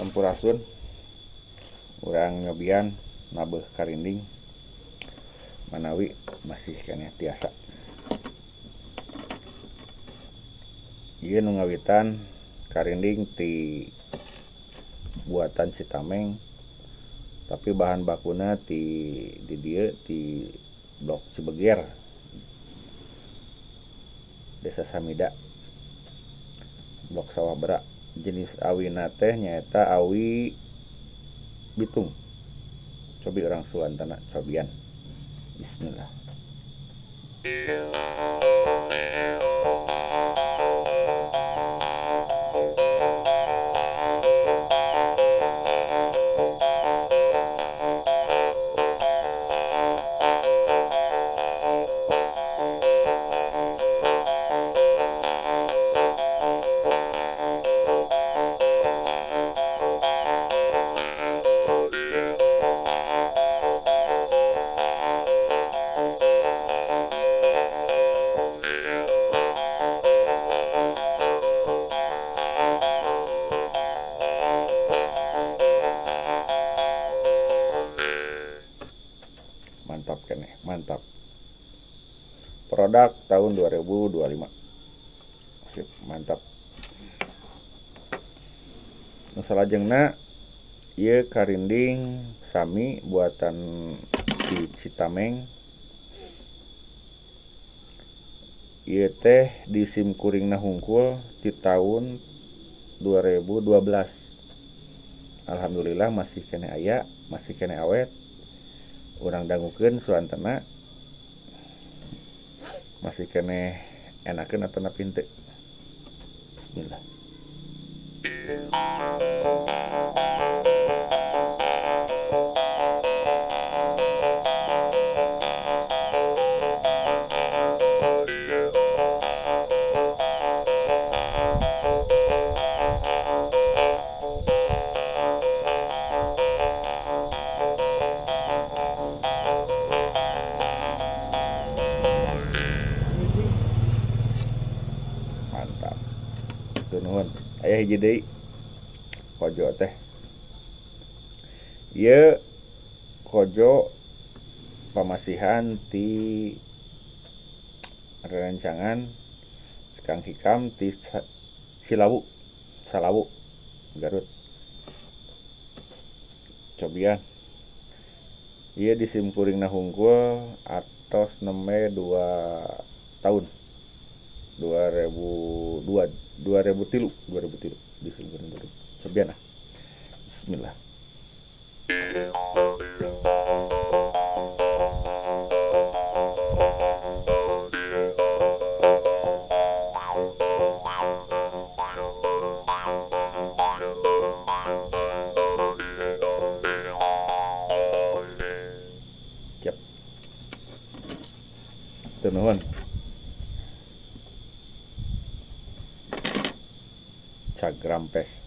Sampurasun. Urang nyobian nabeuh karinding manawi masih keneh tiasa. Ieu nu ngawitan karinding ti buatan Citameng, tapi bahan bakuna ti di dieu ti Blok Cibeger, Desa Samida, Blok Sawah Bera. Jenis awina teh nyaeta awi bitung. Cobi urang suantana cobian. Bismillah. Mantap keneh, mantap. Produk tahun 2025. Sip, mantap. Nu salajengna ieu karinding sami buatan di Citameng. Ieu teh di sim kuringna hungkul ti tahun 2012. Alhamdulillah masih keneh aya, masih keneh awet. Urang dangukeun suantana masih keneh enakeun atanapi henteu. Bismillah. Mantap. Nuhun. Aya hiji deui kojo teh. Ieu kojo pamasihan ti rerencangan Kang Hikam ti Cilawu, Salawu, Garut. Cobian. Ieu di sim kuringna hungkul atos nembe 2 tahun. 2002, 2003, 2003 di sim kuring Garut. Cobian ah. Bismillah. Cep. Teu nuhun. Cagrampes.